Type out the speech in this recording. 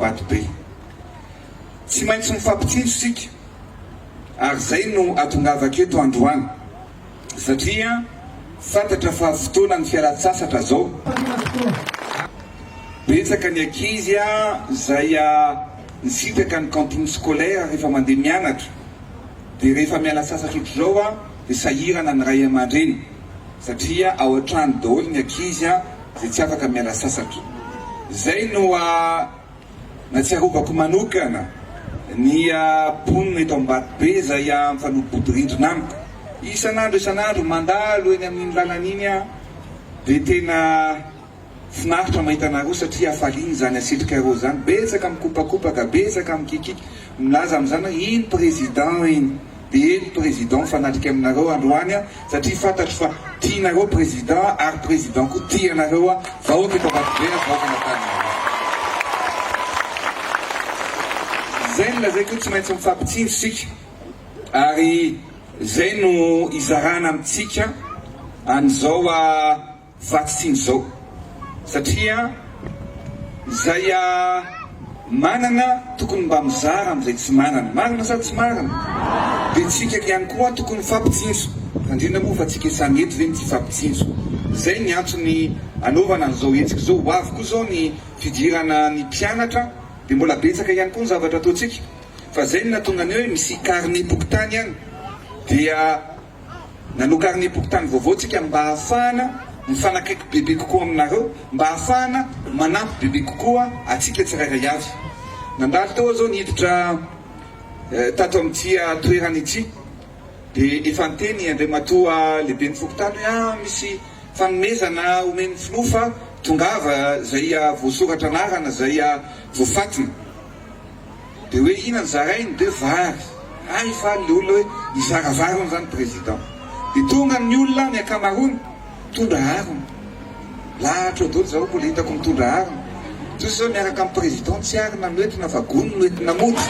Ambatobe. Tsy maintsy mifampitsinjo isika ary izay no atongavako eto androany satria fantatra fa fotoanan'ny fialan-tsasatra izao. Betsaka ny ankizy izay nisitraka ny cantine scolaire rehefa mandeha mianatra dia rehefa miala sasatra ohatr'izao dia sahirana ny ray aman-dreny satria ao an-trano daholo ny ankizy izay tsy afaka miala sasatra. Izay no natsiarovako manokana ny mponina eto Ambatobe izay mifanolo-bodirindrina amiko. Isan'andro isan'andro mandalo eny amin'iny lalana iny aho dia tena finaritra mahita anareo satria hafaliana izany asetrikareo izany. Betsaka mikopakopaka, betsaka mikikiky, milaza amin'izany hoe iny président iny. Dia eny président mifanatrika aminareo androany aho satria fantatro fa tianareo président ary président koa tia anareo aho vahoaka eto Ambatobe ary vahoaka an'Antananarivo. Izay no lazaiko hoe tsy maintsy mifampitsinjo isika ary izay no izarana amintsika an'izao Vatsy izao satria izay manana tokony mba mizara amin'izay tsy manana. Marina sa tsy marina? Dia tsika ihany koa tokony mifampitsinjo. Fa indrindra moa fa tsika samy eto ve no tsy hifampitsinjo. Izay ny antony anaovana an'izao hetsika izao. Ho avy koa izao ny fidirana ny mpianatra dia mbola betsaka ihany koa ny zavatra ataontsika. Fa izay no nahatonga ny hoe misy carnet-pokontany any dia Nanao karnem-pokontany vaovao tsika mba hahafahana mifanakaiky bebe kokoa aminareo, mba hahafahana manampy bebe kokoa antsika tsirairay avy. Nandalo teo aho zao niditra tato amin'ity toerana ity dia efa niteny Andriamatoa lehiben'ny fokontany hoe ah misy fanomezana omen'ny filoha fa tongava izay voasoratra anarana, izay voafatina. Dia hoe inona no zarainy? Dia hoe vary. Hay faly le olona hoe hizara vary hono zany président. Dia tonga ny olona ny ankamaroany mitondra harona. Lahatra eo daholo zareo mbola hitako mitondra harona. Toa zao miaraka amin'ny président tsy harona no entina fa gony no entina mody.